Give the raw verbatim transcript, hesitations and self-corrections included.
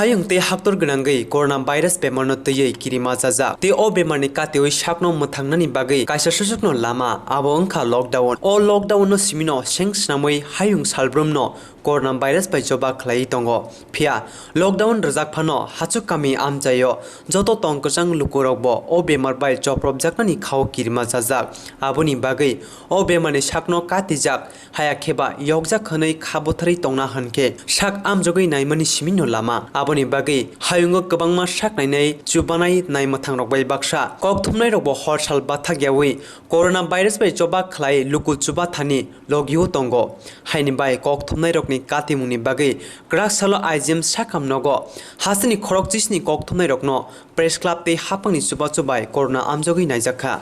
Hayung tei haktor gwnangwi corona virus bemarno twiwi kirima chajak tei o bemarni katiwi sakno mwthangnani bagwi kaisa susukno lama, abo wngkha lockdown. O lockdownno simino seng snamwi hayung salbrumno corona virus bai choba khlaiwi tongo. Phiya lockdown rwjak phano hachuk kami amchaio joto tong kwchang lukurokbo o bemar bai chopropjaknani khao kirima chajak. Aboni bagwi o bemarni sakno katijak, haya kheba yokjak hwnwi kha butharwi tongna hwnkhe sak amjogwi naimani simino lama. Aboni bagwi hayungo kwbangma sak nainai chubanai naimwthangrok bai baksa kokthumnairokbo hor sal bathakyawi corona virus bai choba khlai luku chubathani logio tongo. Haini bai kokthumnairokni katimungni bagwi kwrak salo I G M sakam nogo hasteni khorokchisni kokthumnairokno press club tei haphangni chubachu bai corona amjogwi naijakha.